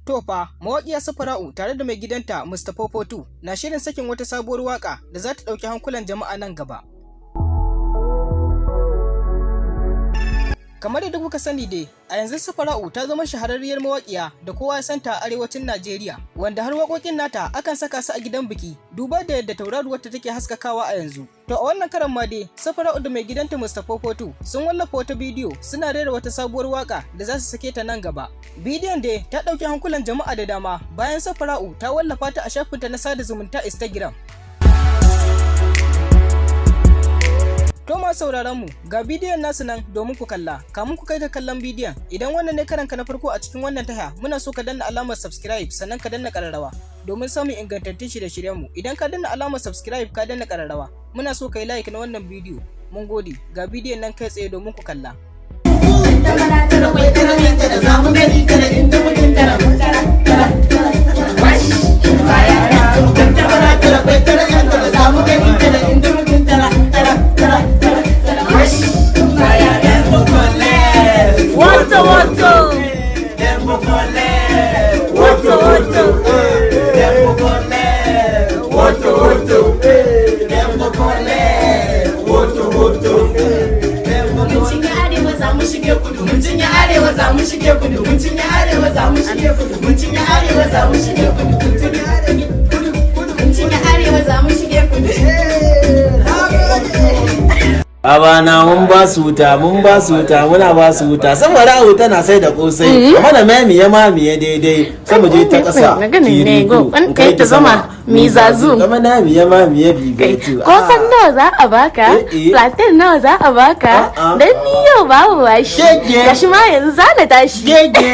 To fa, mawaƙiya Safara'u tare da mai gidanta Mr. Popotu na shirin sakin wata sabuwar waƙa da za ta ɗauki hankulan jama'a nan gaba. Kamar yadda kuka sani dai, a yanzu Safara'u ta zama shahararriyar mawaƙiya da kowa ya santa a arewacin Najeriya, wanda har waƙoƙin nata akan saka su a gidan biki, duba da yadda tauraruwar ta take haskakawa a yanzu. To a wannan karan ma dai, Safara'u da mai gidanta Mr. Popotu sun wallafa wata bidiyo suna rera wata sabuwar waƙa da za su sake ta nan gaba. Bidiyon dai ta ɗauki hankulan jama'a da dama bayan Safara'u ta wallafa ta a shafinta na sada zumunta Instagram. To ma sauraron mu ga bidiyon nasu nan domin ku kalla. Kamun ku kai ga kallon bidiyon, idan wannan ne karanka na farko a cikin wannan taha, muna so ka danna alamar subscribe sannan ka danna kararrawa domin samun ingantattun shirye-shiryen mu. Idan ka danna alamar subscribe ka danna kararrawa, muna so ka yi like na wannan bidiyo. Mun gode, ga bidiyon nan kai tsaye domin ku kalla. Woto woto. Woto woto. Mun cinye arewa za mu shige kudu, mun cinye arewa za mu shige kudu, mun cinye arewa za mu shige kudu, mun cinye arewa za mu shige kudu, mun cinye arewa kudu kudu, mun cinye arewa za mu shige kudu. Babana mun ba su wuta, mun ba su wuta, muna ba su wuta. Saboda wuta na sai da kosai. Mana mamiye mamiye daidai. Sai mu je ta ƙasa. Na ganin ne go in kai ta zama mizazu. Kama na miye mamiye bibaitu. Kosan nawa za a baka? Eh, eh. Plantain nawa za a baka? A'a. Dan ni yau babu bashi. Gege. Gashi ma yanzu za na tashi. Gege.